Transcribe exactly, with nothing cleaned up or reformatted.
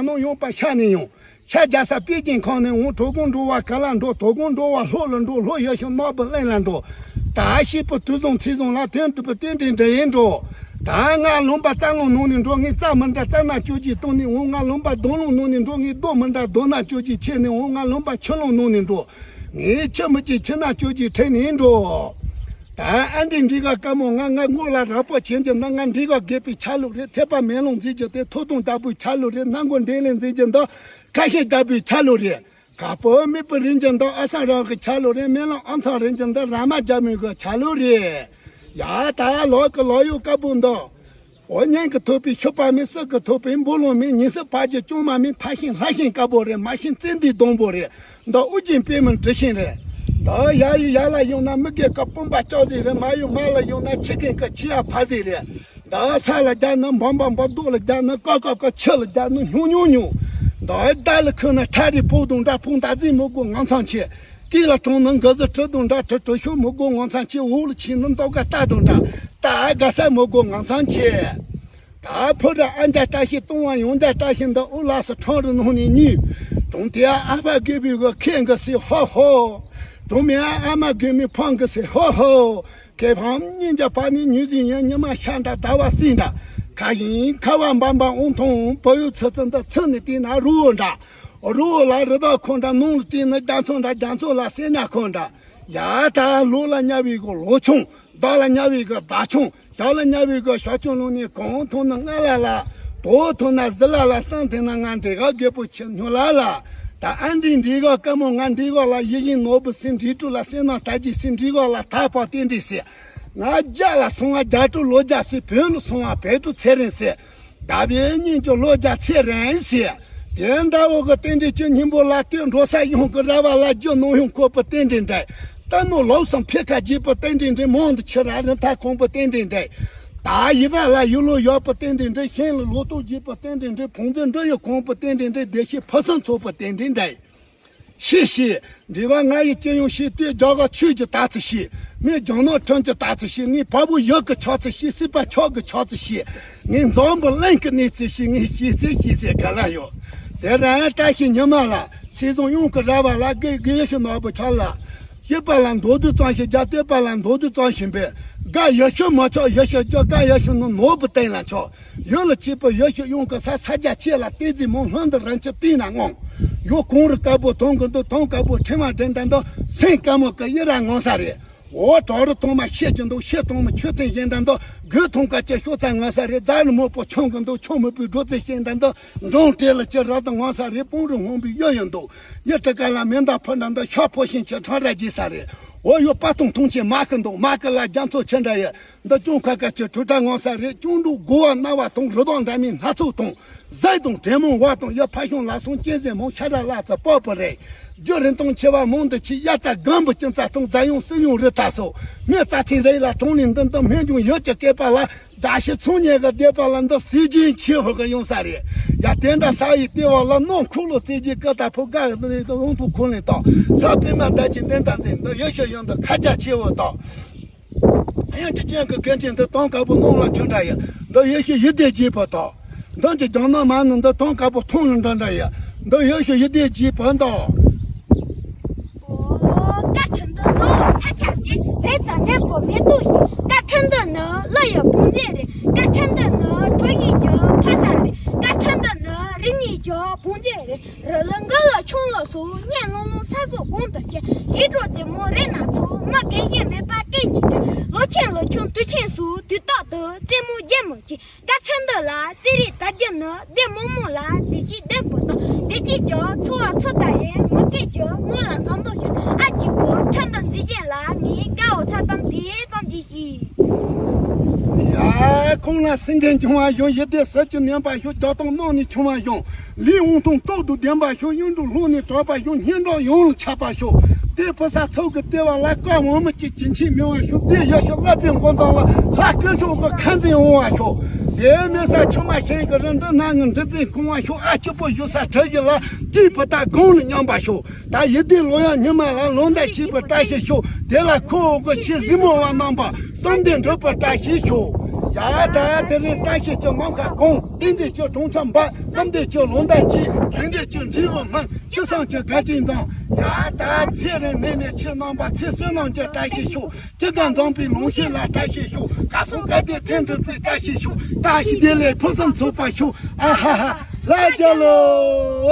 ནང་ཡོང་པ་ཤ་ནས་ཡོང་། ཤ་རྒྱག་ས་པེ་ཅིན་ཁང་ནས་འོང་། གྲོ་གུང་འགྲོ་བ་ག་ལ་འགྲོ། དོ་དགོང་འགྲོ་བ་ལྷོ་ལ་འགྲོ། ལྷོ་ཡར་ཤོག་ནག་པོ་གླིང་ལ་འགྲོ། ད་ཤེས་པོ་དུས་བཟང་ཚེས་བཟང་ལ་དོན་གྲུབ་པའི་རྟེན་འབྲེལ་འདྲ་ཡིན་འགྲོ། ད་ང་ལུང་པ་རྩ་རླུང་ནང་ནས་འགྲོ། ངའི་རྩ་མི་འདྲ་རྩ་ན་བཅོས་ཀྱི་གཏོང་ནས་འོང་། ང་ལུང་པ་རྡོ་རླུང་ནང་ནས་འགྲོ། ངའི་རྡོ་མི་འདྲ་རྡོ་ན་བཅོས་ཀྱི་ཆེ་ནས་འོང་། ང་ལུང་པ་ཆུ་རླུང་ནང་ནས་འགྲོ། ངའི་ཆུ་མི་སྐྱེ་ཆུ་ན་བཅོས་ཀྱི་ཁྲེལ་ནས་འགྲོ། ད་ཨ་འདྲི་འདྲི་ག་དཀའ་མོ་ང་ང་ངོ་ལ་རག་པོ་བྱེད་ཀྱི་འདུག་ང་འདྲི་ག་རྒས་པའི་ཆ་ལུགས་རེད། ཐེག་པ་མེ་ལོང་འཛིན་གྱི་དེ་ཐོག་དུང་ལྟ་བུའི་ཆ་ལུགས་རེད། སྣ་མགོ་འདྲེ་ལེན་འཛིན་གྱི་འདུག་ཁ་ཤས་ལྟ་བུའི་ཆ་ལུགས་རེད། དཀར་པོ་མིད་པ་རིན་གྱི་འདུག་ཨ་སང་རང་གི་ཆ་ལུགས་རེད། མེ་ལོང་ཨ་མཚང་རིན་གྱི་འདུག་ར་མ་རྒྱ་མོའི་གི་ཆ་ལུགས་རེད། ཡ་ད་ལོག་གི་ལོག་ཡོད་དཀར་པོ་འདུག་འོ་སྙན་གི་ཐོབ་པའི་ཤུ་པ་མེད། སྲིད་གི་ཐོབ་པའི་འབུ་ལོང་མེད། ཉི་ཟེར་ཕ་རྒྱུད་ཅུང་མ་མེད། ཕ་ཤིང་ལྷ་ཤིང་དཀར་པོ་རེད། མ་ཤིང་ཙན་དན་སྡོང་པོ་རེད། འདི་ཨུ་རྒྱན་པད་མའི་འབྲི་ཤིང་རེད། འདི་ཡ་ཡི་ཡ་ལ་ཡོང་ན་མི་རྒན་གི་དཔུང་པ་ལྕགས་ཟིག་རེད། མ་ཡི་མ་ལ་ཡོང་ན་ཆི་རྒན་གི་ཆི་ཡ་ཕ་ཟིག་རེད། འདི་ས་ལ་རྒྱག་ན་འབམ་འབམ་འབོ། རྡོ་ལ་རྒྱག་ན་ཀ་ཀ་ཀ་ཆུ་ལ་རྒྱག་ན་ཉུང་ཉུང་ཉུང་། འདི་ད་ལ་ཁུ་ན་ཁྲ་རི་ཕུག་དང་འདྲ། ཕུག་འདྲ་རྫིང་མི་དགོ་ངང་ཚང་ཆེ། སྐེ་ལ་གྲོང་ན་འགའ་ཟི་གྲི་དང་འདྲ། གྲི་གྲི་ཤོག་མི་དགོ་ངང་ཚང་ཆེ། འོག་ལ་ཆེ་ན་མདོག་ཁ་རྟ་དང་འདྲ། རྟ་དགའ་ས་མི་དགོ་ངང་ཚང་ཆེ། ད་ཕོ་ར་ཨ་འཇའ་བཀྲ་ཤིས་སྟོང་བ་ཡང་འཇའ་བཀྲ་ཤིས་འདི་ཨུ་ལགས་སུ་ཁྲང་རི་ནང་ནས་ཉིད། གྲོང་དེ་ཨ་ཕ་དགོས་པའི་གི་ཁེ་འགི་སི་ཧོ་ཧོ། གྲོང་མི་ཨ་ཨ་མ་དགོས་མི་ཕང་གི་སི་ཧོ་ཧོ། ཁེ་ཕང་སྙིང་རྗེ་ཕ་ནི་ཉུ་ཟིན་ཡང་ཉི་མ་ཤ་འདྲ་ཟླ་བ་སྲིན་འདྲ། ཁ་ཡིན་ཁ་བ་འབམ་འབམ་འོང་ཐོང་བུ་ཡུ་ཚི་ཚི་འདི་ཚི་ནི་དེ་ན་རུ་འདྲ། རུ་ལ་རི་དྭགས་ཁོང་འདྲ། ནང་ལ་དེ་ནི་རྒྱ་མཚོ་འདྲ། རྒྱ་མཚོ་ལ་སེ་ཉ་ཁོང་འདྲ། ཡ་ད་ལོ་ལ་ཉ་བའི་གི་ལོ་ཆུང་། ཟླ་ལ་ཉ་བའི་གི་ཟླ་ཆུང་། ཞག་ལ་ཉ་བའི་གི་ཞག་ཆུང་། ལོ་ནི་གང་ཐུང་ན་ལྔ་ལ་ལ། དོ་ཐུང་ན་ཟི་ལ་ལ། སང་ཐུང་ན་ང་འདྲེ་ག་རྒད་པོ་ཆེ་ཉོ་ལ་ལ། ད་ཨ་འདྲི་འདྲི་ག་དཀའ་མོ་ང་འདྲི་ག་ལ། ཡི་ཡིན་ནོར་བུ་སྲིན་འདྲི་ཀྲུ་ལ། སེ་ན་ད་ཀྱི་སྲིན་འདྲི་ག་ལ། ད་པ་ཏེ་འདྲི་སེ། ང་རྒྱ་ལ་སོང་བ་རྒྱ་ཀྲུ་ལོ་རྒྱ་སེ། བོད་ལ་སོང་བ་བོད་ཀྲུ་ཚེ་རིང་སེ། ཟླ་བའི་ཉིན་གྱི་ལོ་བརྒྱ་ཚེ་རིང་ཟེར། དེ་འདྲ་བོ་གི་རྟེན་འབྲེལ་གྱི་སྙིང་པོ་ལ་ལྟོས། འགྲོ་ས་ཡོངས་ཀྱི་ར་བ་ལ་རྒྱུ་ནོར་ཡོང་ཁོག་པའི་རྟེན་འབྲེལ་འདྲ། རྟ་ནོར་ལོ་གསུམ་འཕེལ་ཁ་རྒྱས་པའི་རྟེན་འབྲེལ་འདྲ། མང་དུ་ཁྱི་ར་རི་མཐའ་ཁོང་པའི་རྟེན་འབྲེལ་འདྲ། ད་ཡི་བ་ལ་ཡུལ་ལོ་ཡག་པའི་རྟེན་འབྲེལ་འདྲ། ཤིང་ལ་ལོ་ཏོག་རྒྱས་པའི་རྟེན་འབྲེལ་འདྲ། ཕུང་མཛོད་འདྲ་ཡི་ཁོང་པའི་རྟེན་འབྲེལ་འདྲ། བདེ་གཤེགས་ཕུན་སུམ་ཚོགས་པའི་རྟེན་འབྲེལ་འདྲ། ཤེས་ཤེས། འདྲི་བ་ང་ཡི་སྤྱི་ཡོངས་ཤེས། ལྟོས་རྒྱ་གར་ཆོས་ཀྱི་ལྟ་ཚུལ་ཤེས། ངས་རྒྱ་ནག་ཁྲིམས་ཀྱི་ལྟ་ཚུལ་ཤེས། ངས་བལ་པོ་ཡུལ་གྱི་ཆགས་ཚུལ་ཤེས། སྲིད་པ་ཆགས་ཀྱི་ཆགས་ཚུལ་ཤེས། ངས་འཛམ་བུ་གླིང་གི་གནས་ཚུལ་ཤེས། ངས་ཤེས་ཚད་ཤེས་ཚད་ག་ལ་ཡོད། དེ་རང་བཀྲ་ཤིས་ཉི་མ་ལ། ཚེ་བཟང་གཡང་གི་ར་བ་ལ། དགེ་དགེ་ཤི་ནག་པོ་ཆགས་ལ། ཤེས་པ་ལ་མདོ་སྡུད་ཙམ་ཞིག་རྒྱ། ལྟོས་པ་ལ་མདོ་སྡུད་ཙམ་ཞིག་འབད། དགའ་ཡི་ཤུ་མ་ཆགས་ཡི་ཤུ་ལྕགས། དགའ་ཡི་ཤུ་ནི་ནོར་བུ་སྟེང་ལ་ཆགས། ཡུལ་ལ་སྐྱིད་པོ་ཡི་ཤུ་གཡང་གི་ས། ས་རྒྱ་ཆེ་ལ་ལྟས་རྫི་མོ། ལྷུན་དུ་རིན་ཆེན་སྟེང་ན་ངང་། ཡོ་གུང་རུ་དཀར་པོ་དོང་གི་འདུག་དོང་དཀར་པོ་ཕྲེང་བ་འདྲེན་འདྲ་འདུག་སེང་དཀར་མོ་གི་ཡི་ར་ངོ་ས་རེད། འོ་བྲག་རི་ཐོག་མ་ཤེད་ཀྱི་འདུག་ཤེད་ཐོག་མ་ཆུ་ཐེངས་བཞིན་འདྲ་འདུག་དགུ་ཐོང་དཀར་ཅན་ཤོག་ཚ་ངོ་ས་རེད། རྫ་རི་མོ་པོ་ཆུང་གི་འདུག་ཆུང་མོ་པོའི་སྒྲོ་རྩི་ཤེད་འདྲ་འདུག་འབྲོང་བྲེ་ལ་ཅི་ར་དང་ངོ་ས་རེད། སྤུང་རི་སྔོན་པོའི་གཡུ་ཡི་འདུག་ཡི་ཏི་ཀ་ལ་མེ་མདའ་ཕུ་འདྲ་འདུག་ཤ་ཕོ་ཤིང་ཆེ་ཁྲང་ར་རྒྱས་ས་རེད། འོ་ཡོ་པ་ཐུང་ཐུང་ཆེ་མ་གི་འདུག་མ་གི་ལ་རྒྱ་མཚོ་ཆེ་འདྲ་ཡི། འདི་ཅུང་ཁ་ཁ་ཆེ་གྲུ་ཁྲ་ངོ་ས་རེད། ཅུང་འབྲུག་དགོ་བ་སྣ་བ་ཐུང་། རི་དྭགས་འདྲ་མིན་སྣ་ཚོགས་ཐུང་། ཟས་དང་དྲེད་མོང་བ་དང་ཡ། ཕ་ཤུང་ལ་སོང་གཅན་གཟན་མོ། ཤ་ར་ལ་ཙ་པགས་པ་རེད། རྒྱུ་རིན་ཐང་ཆེ་བ་མང་དུ་ཆེ། དབྱར་རྩྭ་སྒམ་པོ་སྤྱི་རྩྭ་ཐུང་། རྫ་གཡང་སྲིན་གཡང་རི་ཐ་སོ། སྨད་རྩྭ་ཆེན་རེ་ལ་གྲོང་ནས་འདི་འདི། སྨད་འབྱུང་ཡུལ་གྱི་སྐེད་པ་ལ། དགྲ་ཤི་ཚོང་ཉལ་གི་སྡེ་པ་ལ། འདི་སྲིད་རྒྱུན་ཆེ་ཧོ་གི་ཡོང་ས་རེད། ཡ་དེ་འདྲ་ས་ཡི་ལྟེ་བ་ལ། ནང་ཁུག་ལོ་རྩེ་རྗེས་ཀི་ད་ཕོ་དགའ་ཡོང་དུ་ཁུག་ལེན་དང་། ས་པད་མ་ད་ཅི་འདི་འདྲ་མཛེས། འདི་ཡུལ་ཤུལ་ཡོང་འདི་ཁ་རྒྱ་ཆེ་བོ་དང་། དབྱངས་ཀྱི་སྤྱན་གྱི་རྒན་ཆེན་འདི་དོང་དཀར་པོ་ནང་ལ་ཆུ་འདྲ་ཡི། འདི་ཡེ་ཤེས་ཡི་དེ་རྗེས་པ་དང་། འདི་ཀྱི་རྒྱང་ནག་མ་ནི་འདི་དོང་དཀར་པོ་ཐོང་ལ་འདྲ་འདྲ་ཡི། འདི་ཡེ་ཤེས་ཡི་དེ་རྗེས་པ་དང་། ཀ་ཁྲི་འདི་ནི་ས་ཆ་འདི་རེད། ཙ་འདྲེན་པོ་མེ་ཏོག་ཡི། ཀ་ཁྲི་འདི་ནི་ཀླུ་ཡི་བོང་རྫས་རེད། ཀ་ཁྲི་འདི་ནི་གྲོ་ཡི་རྒྱུ་ཕ་ས་རེད། ཀ་ཁྲི་འདི་ནི་རི་ནི་རྒྱུ་བོང་རྫས་རེད། རི་ལ་མགོ་ལ་ཆུང་ལ་སོགས། སྙན་ལོང་ལོང་ས་སོགས་གོང་དུ་སྐྱེ། ཡིད་འཕྲོག་རྩེད་མོ་རེ་སྣ་ཚོགས། མི་རྒན་གཞོན་མེད་པ་ཀུན་གྱིས་འདྲི། ལོ་ཆེན་ལོ་ཆུང་དུས་ཆེན་སོགས། དུས་རྟག་ཏུ་རྩེད་མོ་རྒྱལ་མོ་ཆེ། ཀ་ཁྲི་འདི་ལ་རྩེད་རིགས་དར་རྒྱུ་ནི། སྡེ་མང་མང་ལ་བདེ་སྐྱིད་ལྡན་པོ་དང་། བདེ་སྐྱིད་ཀྱི་འཚོ་བ་འཚོ་ད་ཡིན། མི་སྐད་ཀྱི་ངོ་ལ་འཛམ་དུ་ཞོན། ཨ་ཅེ་པོ་ཁྲི་འདི་འཛིན་ཅན་ལ་ངས་དགའ་བོ་ཚ་གཏམ་དེ་ཙམ་གྱིས་ཤེས། ཡ། ཁོང་ལ་སེང་གེ་འབྱུང་བ་ཡོང་། ཡི་དེ་ཟེར་གྱི་ནན་པ་ཤོག་རྒྱ་སྟོང་ནང་ནས་ཆུང་བ་ཡོང་། ལུས་དབང་ཐང་ཏོག་ཏུ་ལྡན་པ་ཤོག་གཡུང་དྲུང་ལྷོ་ནས་གྲགས་པ་ཤོག་སྙན་གྲགས་ཡོངས་ལ་ཁྱབ་པ་ཤོག་སྟེ་ཕུ་ས་ཚོགས་ཀྱི་ལྟེ་བ་ལ། བཀའ་འོ་མ་གཅིག་གྱིས་འཁྱིལ་མི་བ་ཤོག་སྟེ་ཡ་ཤོག་བླ་བྲེ་མགོ་མཚམས་ལ། ལྷ་སྐུ་མཆོག་གི་ཁ་འཛིན་འོང་བ་ཤོག་དེ་མེད་ས་ཆུ་མ་ཤིང་གི་རི་འདི་ན་ངི་འདྲི་འཛིན་ཁོང་བ་ཤོག་ཨ་སྐྱིད་པོ་བཞུགས་ས་གྲུ་བཞི་ལ། སྐྱིད་པོ་ད་གང་ལ་མཉམ་པ་ཤོག་ད་ཡི་དེ་ལོ་ཡང་ཉི་མ་ལ། ལོ་ཟླ་གཅིག་པའི་བཀྲ་ཤིས་ཤོག་དེ་ལ་ཁོ་འོག་གི་ཆེ་གཟིགས་མོ་བ་རྣམ་པ། བསམ་དོན་འགྲུབ་པའི་བཀྲ་ཤིས་ཤོག་ཡ། ད་ད་དེ་རིང་བཀྲ་ཤིས་ཀྱི་ནམ་མཁའ་གང་། རྟེན་འབྲེལ་གྱི་གྲོང་ཁྱེར་འབར། བསམ་དོན་གྱི་ལོ་ཟླ་རྒྱས། དོན་འགྲུབ་ཀྱི་འབྲས་བུ་སྨིན། ཅི་བསམ་གྱི་དགའ་སྐྱིད་འདང་། ཡ་ད་ཚེ་རིང་ནད་མེད་ཁྱེད་རྣམ་པ། ཚེ་བསོད་ནམས་ཀྱི་བཀྲ་ཤིས་ཤོག་སྐྱེ་རྒ་འཛོམས་པའི་ལོངས་སྤྱོད་ལ་བཀྲ་ཤིས་ཤོག་སྐལ་བཟང་སྐལ་ལྡན་ཐེངས་འགྲིག་པའི་བཀྲ་ཤིས་ཤོག་བཀྲ་ཤིས་བདེ་ལེགས་ཕུན་སུམ་ཚོགས་པ་ཤོག་ཨ་ཧ་ཧ། ལ་རྒྱ་ལོ།